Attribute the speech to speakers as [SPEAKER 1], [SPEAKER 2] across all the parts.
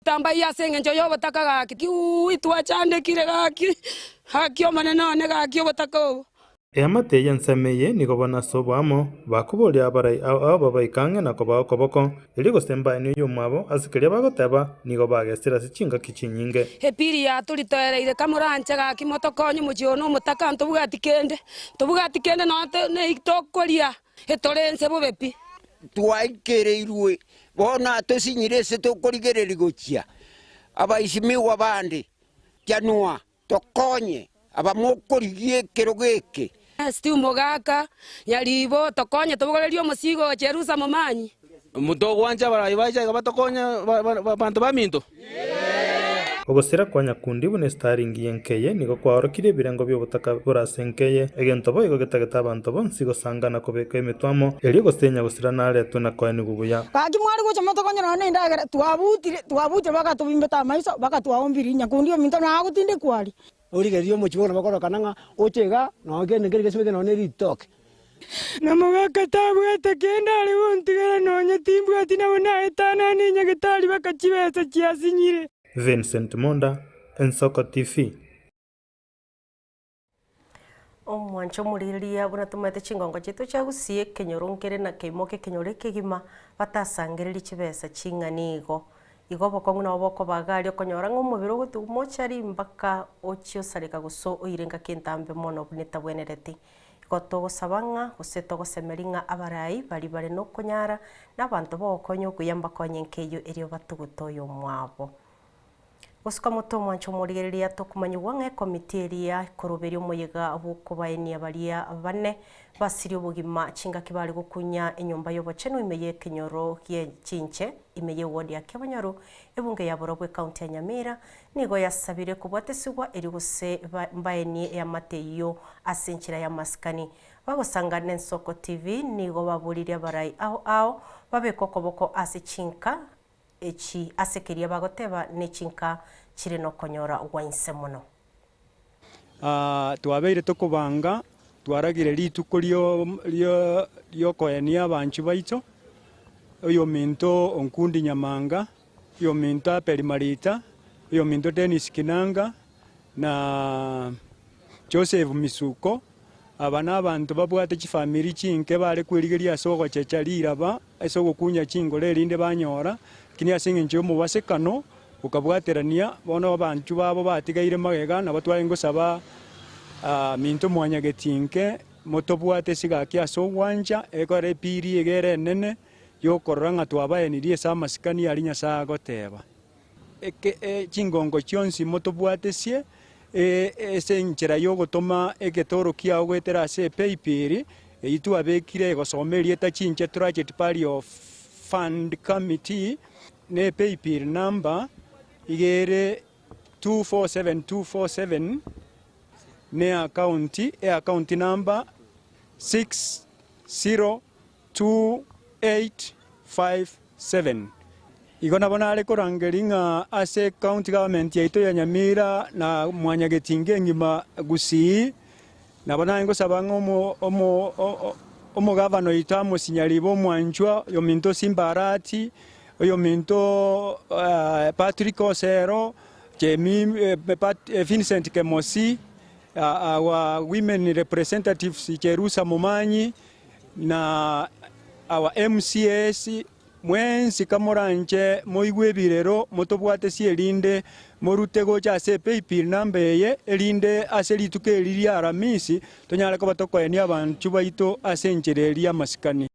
[SPEAKER 1] Tamba ya senge njo botaka gaki ki twachandekire gaki haki omanene ne gaki botaka
[SPEAKER 2] Eamate yansameye nigo banaso amo bakuboria abarai aba baikange na koba koboko eri gosemba eni yumabo asikeria bagoteba nigo bagesira chinga kichinyinge
[SPEAKER 1] epiri ya tulitoereire kamuranche gaki motokonyo muchiono mutaka ntubugati kende no ne itokoria etorense bobepi
[SPEAKER 3] twaikereirwe bona tosinyire se tokorigereri gochia abaishimiwa bandi janua tokonye abamokorigie kerogeke
[SPEAKER 1] Steve Mogaka yalibo tokonye tobogorerio musigo Jerusa momanyi
[SPEAKER 4] mutogwanja baraibaija batokonya bantu baminto
[SPEAKER 2] Ogosera kwa Nyakundi bune staringi yenkeye nigo kwaorokire ebirengo by'obutaka burasenkeye egento boigo getageta abantu bonsi gosangana kobeka emitwamo eri gosenya gosira naretwe na koeni gubuya
[SPEAKER 5] kaki mwari gocha motokonya none indagera twabutire bakatubimbeta maiso bakatwaombiri Nyakundi ominto nagutinde kwari
[SPEAKER 6] origerio mochibona bakora kananga ochega no gende ngere gesimeke no neritoke
[SPEAKER 1] na mugaka tabwete kenda ari wontigera nonye timbwati nabona etana ni nyagetari bakachibesa chiasinyire.
[SPEAKER 2] Vincent Monda, Ensoko TV.
[SPEAKER 7] Omwancho muriria bunatumete chingongo chitu chagusie kenyoronkere na keimoke kenyore kegima batasangereri chibesa ching'anigo igo bokong'u nabo bokobagaria okonyora ng'a omobere ogotumochari mpaka ochio sareka goso oirenga kentambe mono buneta bwenereti igo togosaba ng'a gose togosemeri ng'a abarai bari bare nokonyara na abanto bogokonya okuyamba konya enkeyo erio batuguta oyo omwabo. Gosuka moto mwancho morigereria tokumanyigwa ng'a ekomiti eria koroberia omoyega bokobaenia baria bane basiri obogima chingaki bari gokunya enyomba y'obochenu ime y'ekenyoro gie chinche ime y'ewodi ya Kiabonyoru ebunge ya Borobwe county ya Nyamira nigo yasabire kobwatesigwa eri gose mbaenie eamate ase enchera ya maskani bagosanga na Ensoko TV nigo baburirie abarai ao ao babekwa okoboko ase chinka echi asekeria bagoteba nechinka chire nokonyora wainse mono.
[SPEAKER 8] Twabeire tokobanga twaragire rituko ryo koenia abanchu baito oyo minto Onkundi Nyamanga oyo minto Aperi Marita oyo minto Dennis Kinanga na Joseph Misuko aba n'abantu babwate chifamiri chinke bare kwirigeria ase ogochecha riraba ase ogokunya chingore erinde banyora kini ase eng'encho y'omobasekano okabwaterania bono abanchu babo batigaire magega nabo tware ngosaba minto mwanyagetinke motobwate sigaki ase ogwancha ekore epiri egere enene yokorora ng'a twabaenirie ase amasikani aria Nyasaye agoteba chingongo chionsi motobwatesie ese enchera yogotoma egetoro kiao gwetera ase PayPal eyitwabekire egosomeria eta chinche Tragedy Burial Fund Committee ne PayPal number igere 247247 ne account number 602857 igo nabo nare korangeri ng'a ase county government yaito ya Nyamira na mwanyagetinge engima Gusii nabo naye ngosaba ng'a omogavana oito amosinyari bomwanchwa oyo minto Simbarati oyo minto Patrick Osero Jemi Vincent Kemosi our women representatives Jerusa Momanyi na our MCS mwensi kamoranje moigwe ebirero motobwate si erinde morute gocha ase PayPal namba eye erinde ase rituko eri ria Aramisi tonyare koba tokoenia abanchu baito ase enchera eri amasikani.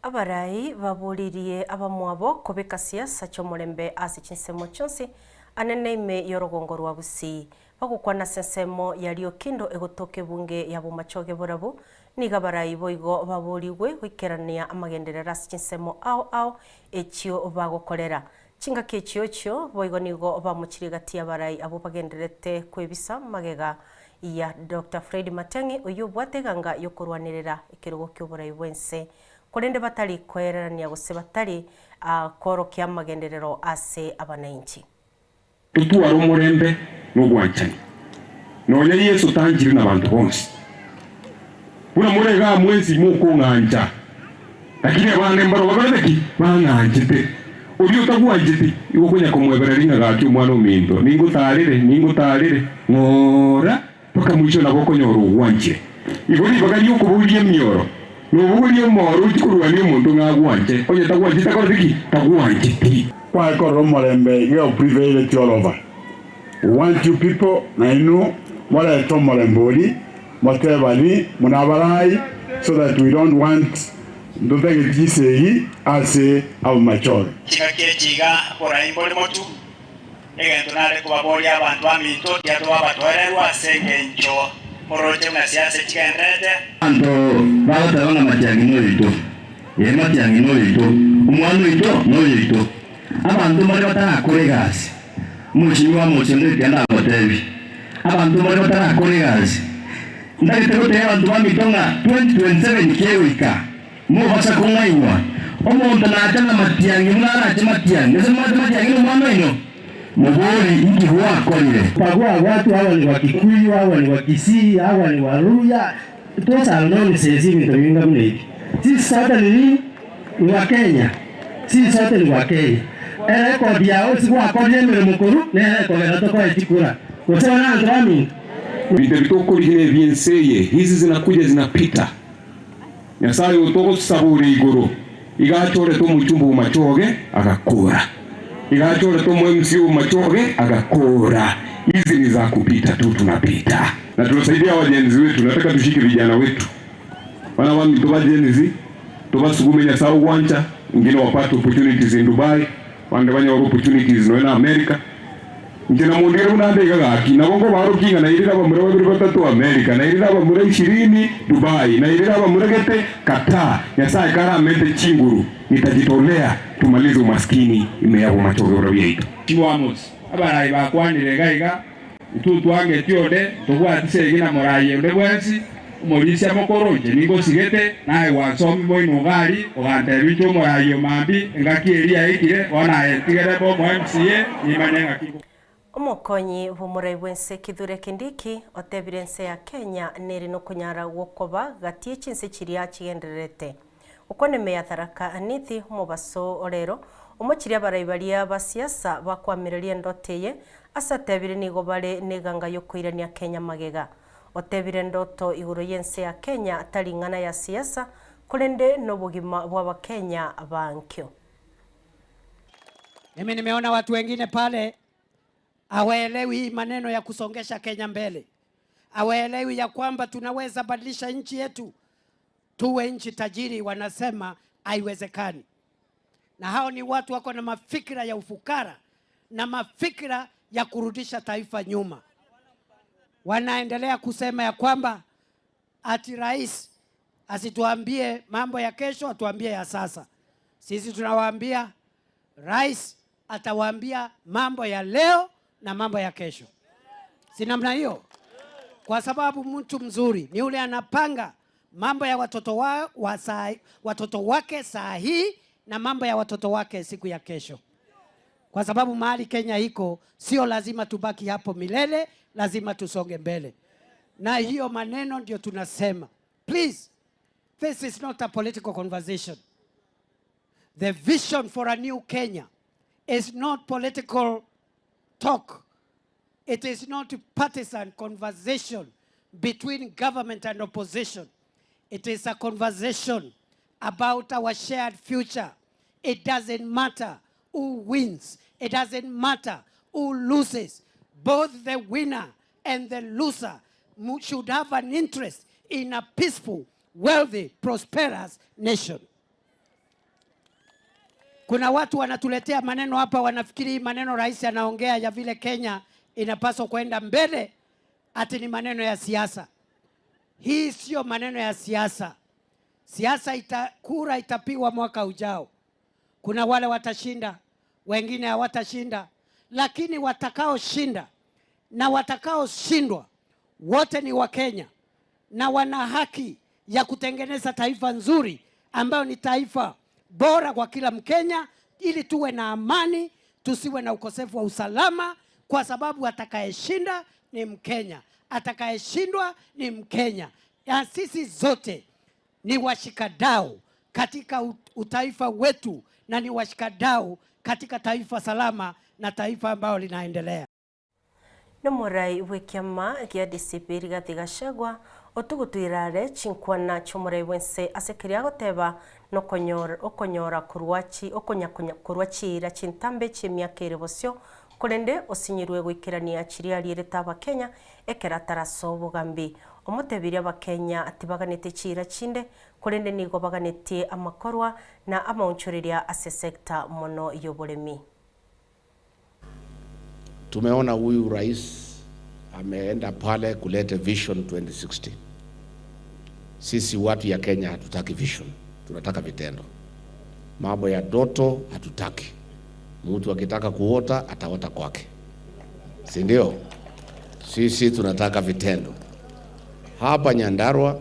[SPEAKER 7] Abarai baburirie abamwabo kobeka siasa chomorembe ase chinsemo chonsi anene ime yorogongo rwa Gusii bagokwana sensemo ya Riokindo egotoke bunge ya Bomachoge Borabu niga barai boigo baburigwe goikerania amagenderera ase chinsemo ao ao echio bagokorera chingaki echio chio boigo nigo bamuchiri gati abarai abo bagenderete kwebisa magega ya Dr. Fred Matiang'i oyo bwateganga yokorwanirira ekerogo kyoborai bwense korende batari koererania gose batari korokia amagenderero ase abananchi
[SPEAKER 9] tutwara omurembe n'obwanchani nonya Yesu tanjire n'abantu bonsi buna murega mwensi mukung'anja lakini abande mbaro bakorete ki bang'anchete Uri utagwanjiti igukunya kumwebereria gaki mwana ominto ningutarire ng'ora paka mwisho nabo konyora ogwanchire igo ribaga riokoboria emioro nobogoria omoro ochikorwania omonto ng'agwanche onye tagwanchete akorete ki tagwancheti
[SPEAKER 10] kwakorora omorembe iga prevailed all over. We want you people na inu mwareta omorembe ori motebani munabarai so that we don't want ndotagetisegi ase abamachore
[SPEAKER 11] chigakechiga boraimbo limotu egento nare kubaboria abantu baminto tiatwabatwererwa ase engencho moroche muna siasa chigenderete
[SPEAKER 12] anto bagotabanga matiang'i noito ye matiang'i noito omwana oito noito abantu bari batarakora egasi omochimi wa mochendo etianda agotebi abantu bari batarakora egasi ndagete gotebia abantu baminto ng'a 2027 kegoika mubasa kung'ainywa omonto nacha na matiang'i buna arache matiang'i ase mwate matiang'i na omwana oino mubori inki gwakorire.
[SPEAKER 13] Pagua watu hawa ni Wakikuyu, hawa ni Wakisii, hawa ni Waluya, tosa nonsense vitu vingi kama hivi. Sisi sote ni nini? Ni Wakenya. Sisi sote ni Wakenya. Rekodi yao sigwakorire emirimo koru nerekogera tokoe chikura gosema na antrami
[SPEAKER 9] bintu bitokorire ebyenseye hizi zinakuja zinapita. Nyasaye utogosabura iguru igachore tomuchumbu machoge agakura igachore tomu MC machoge agakura. Hizi ni za kupita tu, tunapita na tunasaidia wajenzi wetu. Nataka tushike vijana wetu wana wami tubajenzi tubasugume Nyasaye uwancha ngine wapate opportunities in Dubai wande banya opportunities no na America ngina mundire unande gaki na bongo barukinga na irira bamure babiri batatu America na irira bamure 20 Dubai na irira bamure gete Qatar. Nyasaye kara mente chinguru nitajitolea tumalize umaskini imeyabo machoge urabia
[SPEAKER 14] chiwamos abarai bakwanire gaiga tutwange tiode tobwatise gina moraye onde bwensi omorisia mokoro nje ningosigete naye gwasomi moino gari ogantebi omoraye mambi engaki eria ikire ona etigere bo MCA nimanye ngaki.
[SPEAKER 7] Omokonyi bumurai bwense Kithure Kindiki otebire ense ya Kenya neri nokunyara gwokoba gati chinse chiria chigendererete okone meya Tharaka Anithi omobaso orero omochiria abarai baria ba siasa bakwamireria ndoteye asatebire nigo bare neganga yokoirania Kenya magega otebire ndoto iguru yense ya Kenya taringana ya siasa kulende nobugima bwa Bakenya bankyo.
[SPEAKER 15] Mimi nimeona watu wengine pale hawaelewi maneno ya kusongesha Kenya mbele. Hawaelewi ya kwamba tunaweza badilisha nchi yetu tuwe nchi tajiri, wanasema haiwezekani. Na hao ni watu wako na mafikira ya ufukara na mafikira ya kurudisha taifa nyuma. Wanaendelea kusema ya kwamba ati rais asituambie mambo ya kesho, atuambie ya sasa. Sisi tunawaambia rais atawaambia mambo ya leo na mambo ya kesho. Si namna hiyo? Kwa sababu mtu mzuri ni yule anapanga mambo ya watoto wake saa hii na mambo ya watoto wake siku ya kesho. Kwa sababu mahali Kenya iko sio lazima tubaki hapo milele, lazima tusonge mbele. Na hiyo maneno ndio tunasema. Please, this is not a political conversation. The vision for a new Kenya is not political talk. It is not partisan conversation between government and opposition. It is a conversation about our shared future. It doesn't matter who wins. It doesn't matter who loses. Both the winner and the loser should have an interest in a peaceful, wealthy, prosperous nation. Kuna watu wanatuletea maneno hapa, wanafikiri maneno rais anaongea ya vile Kenya inapaswa kwenda mbele ati ni maneno ya siasa. Hii sio maneno ya siasa. Siasa kura itapigwa mwaka ujao. Kuna wale watashinda, wengine hawatashinda, lakini watakaoshinda na watakaoshindwa wote ni Wakenya na wana haki ya kutengeneza taifa nzuri ambayo ni taifa bora kwa kila Mkenya, ili tuwe na amani, tusiwe na ukosefu wa usalama, kwa sababu atakayeshinda ni Mkenya, atakayeshindwa ni Mkenya. Ya sisi zote ni washikadau katika utaifa wetu na ni washikadau katika taifa salama na taifa ambalo linaendelea.
[SPEAKER 7] Nomorai wekiama gia DCP Rigathi Gachagua otugutwirare chinkwana chomorai wense asekeria goteba nokonyora okonyora kurwachi okonyakonya kurwachira chintambe chemiaka ere bosio korende osinyirwe gwikirania chiria riereta abakenya ekera taraso bogambi omotebiria abakenya atibaganete chira chinde korende nigo baganete amakorwa na amaonchoreria ase sekta mono yoboremi.
[SPEAKER 16] Tumeona huyu rais ameenda pale kuleta vision 2060. Sisi watu ya Kenya hatutaki vision, tunataka vitendo. Mambo ya doto hatutaki. Mtu akitaka kuota ataota kwake, si ndio? Sisi tunataka vitendo. Hapa Nyandarua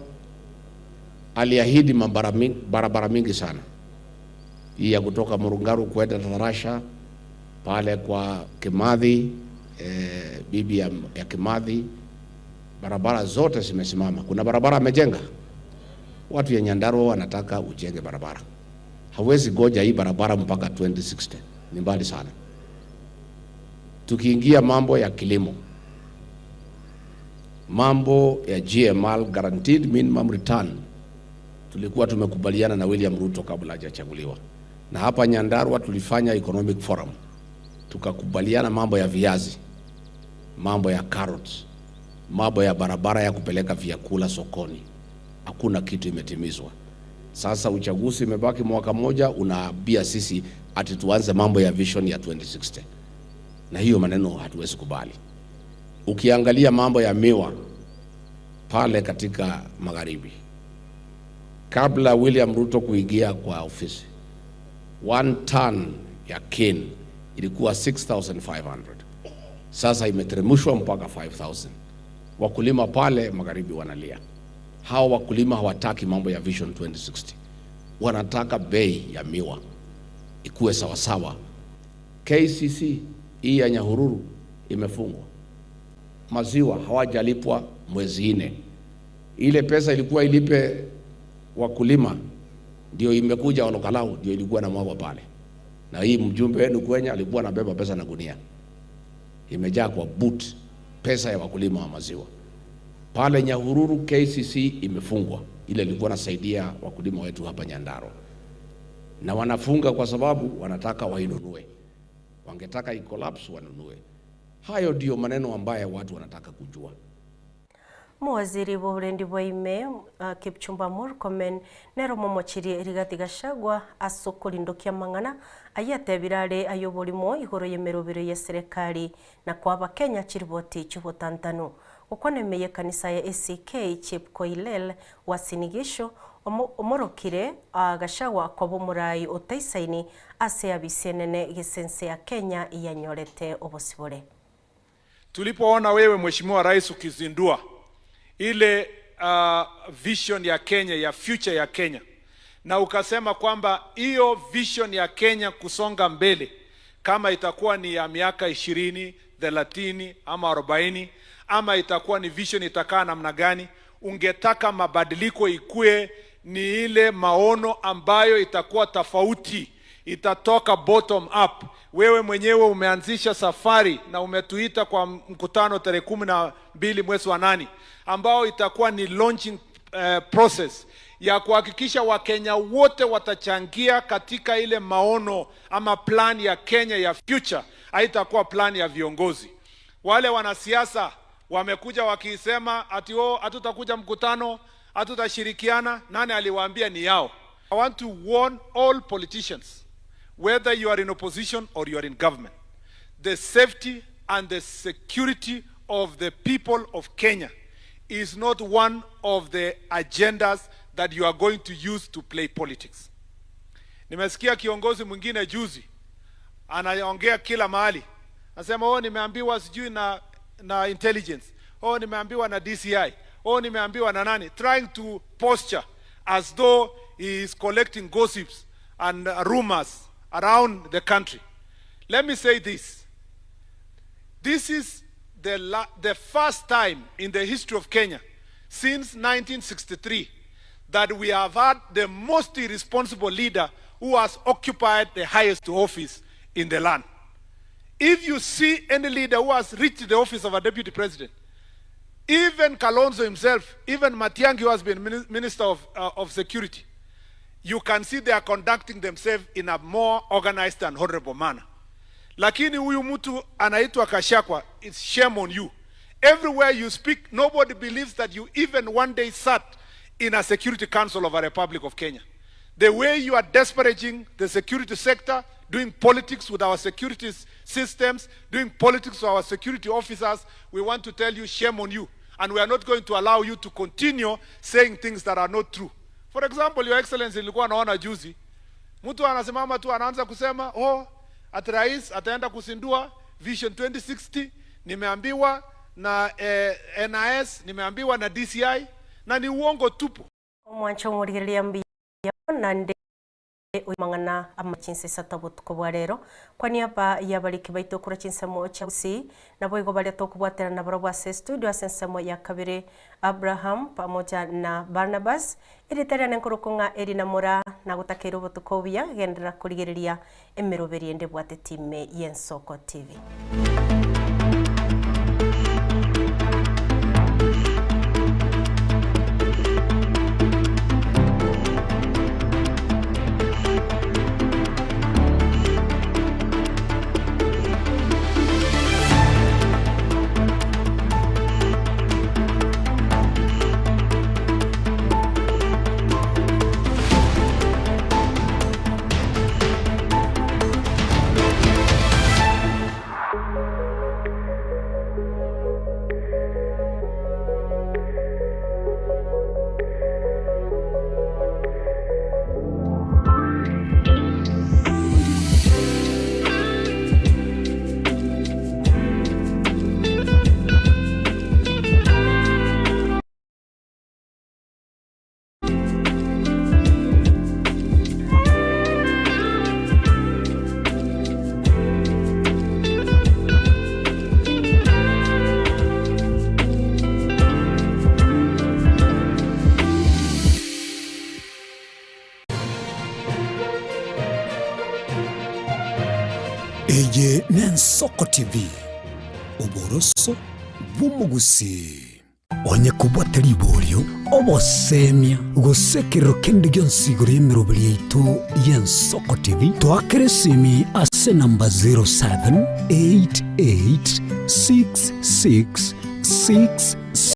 [SPEAKER 16] aliahidi barabara mingi sana. Hii ya kutoka Murungaru kwenda Tarasha pale kwa Kimathi, bibi ya Kimathi, barabara zote zimesimama. Kuna barabara amejenga. Watu ya Nyandarua wanataka ujenge barabara. Hawezi goja hii barabara mpaka 2060. Ni mbali sana. Tukiingia mambo ya kilimo, mambo ya GMR, guaranteed minimum return, tulikuwa tumekubaliana na William Ruto kabla hajachaguliwa. Na hapa Nyandarua tulifanya economic forum, tukakubaliana mambo ya viazi, mambo ya carrots, mambo ya barabara ya kupeleka vyakula sokoni. Hakuna kitu imetimizwa. Sasa uchaguzi imebaki mwaka moja, unaambia sisi ati tuanze mambo ya vision ya 2060. Na hiyo maneno hatuwezi kubali. Ukiangalia mambo ya miwa pale katika magharibi, kabla William Ruto kuingia kwa ofisi, 1 ton ya cane ilikuwa 6,500. Sasa imeteremshwa mpaka 5,000. Wakulima pale magharibi wanalia. Hawa wakulima hawataki mambo ya vision 2060. Wanataka bei ya miwa ikuwe sawasawa. KCC hii ya Nyahururu imefungwa. Maziwa hawajalipwa mwezi 4. Ile pesa ilikuwa ilipe wakulima ndio imekuja Olokalau, ndio ilikuwa na mwago pale. Na hii mjumbe wenu Kenya alikuwa anabeba pesa na gunia. Imejaa kwa boot pesa ya wakulima wa maziwa. Pale Nyahururu KCC imefungwa. Ile ilikuwa nasaidia wakulima wetu hapa Nyandarua. Na wanafunga kwa sababu wanataka wainunue. Wangetaka i-collapse wanunue. Hayo ndio maneno ambaye watu wanataka kujua.
[SPEAKER 7] Muwaziri wa urendi wa ime Kipchumba Murkomen nero momochiri Rigathi Gachagua asokolindokia mang'ana ayatebirare ayoborimo igoro yemerobero ya serikali na kwa Abakenya chiriboti chubotantano okwanemeye kanisa ya ACK Chepkoilel wasinigisho omorokire Gachagua kwa bomurai otaisaini ase abisenene gisense ya Kenya iyanyorete obosibore.
[SPEAKER 17] Tulipoona wewe Mheshimiwa Rais ukizindua ile vision ya Kenya, ya future ya Kenya, na ukasema kwamba hiyo vision ya Kenya kusonga mbele kama itakuwa ni ya miaka 20, 30 ama 40, ama itakuwa ni vision itakaa namna gani, ungetaka mabadiliko ikue ni ile maono ambayo itakuwa tofauti, itatoka bottom up. Wewe mwenyewe umeanzisha safari na umetuita kwa mkutano tarehe 12 mwezi wa 8 ambao itakuwa ni launching process ya kuhakikisha Wakenya wote watachangia katika ile maono ama plan ya Kenya ya future. Haitakuwa plan ya viongozi. Wale wanasiasa wamekuja wakisema ati oh, hatutakuja mkutano, hatutashirikiana. Nani aliwaambia ni yao? I want to warn all politicians, whether you are in opposition or you are in government, the safety and the security of the people of Kenya is not one of the agendas that you are going to use to play politics. Nimesikia kiongozi mwingine juzi anaongea kila mahali, anasema oh, nimeambiwa sijui na intelligence, oh, nimeambiwa na DCI, oh, nimeambiwa na nani, trying to posture as though he is collecting gossips and rumors around the country. Let me say this. This is the first time in the history of Kenya since 1963 that we have had the most irresponsible leader who has occupied the highest office in the land. If you see any leader who has reached the office of a deputy president, even Kalonzo himself, even Matiang'i who has been minister of security, you can see they are conducting themselves in a more organized and honorable manner. Lakini huyu mtu anaitwa Kashakwa, it's shame on you. Everywhere you speak, nobody believes that you even one day sat in a security council of a Republic of Kenya. The way you are disparaging the security sector, doing politics with our security systems, doing politics with our security officers, we want to tell you shame on you. And we are not going to allow you to continue saying things that are not true. For example, Your Excellency, nilikuwa naona juzi, mtu anasimama tu anaanza kusema, oh, ati rais ataenda kuzindua Vision 2060, nimeambiwa na NIS, nimeambiwa na DCI, na ni uongo tupu.
[SPEAKER 7] Omwancho omorigereria mbuya nande mang'ana amachinse satabutuko bwa rero kwa niaba ya bariki baito kura chinsemo cha Gusii nabo igo baria tokubwatana na barabwo ase studio ase ensemo ya kabere Abraham pamoja na Barnabas eritaria nenkorokong'a eri na mora na gutakera obotuko buya gendera kurigereria emeroberi ende bwate time y'Ensoko TV.
[SPEAKER 18] Eye n'Ensoko TV oboroso bw'omugusi onye kubwata riborio obosemia gosekerero kende gionsi igoro y'emeroberi yaitu y'Ensoko TV twakere esimi ase namba 07886666.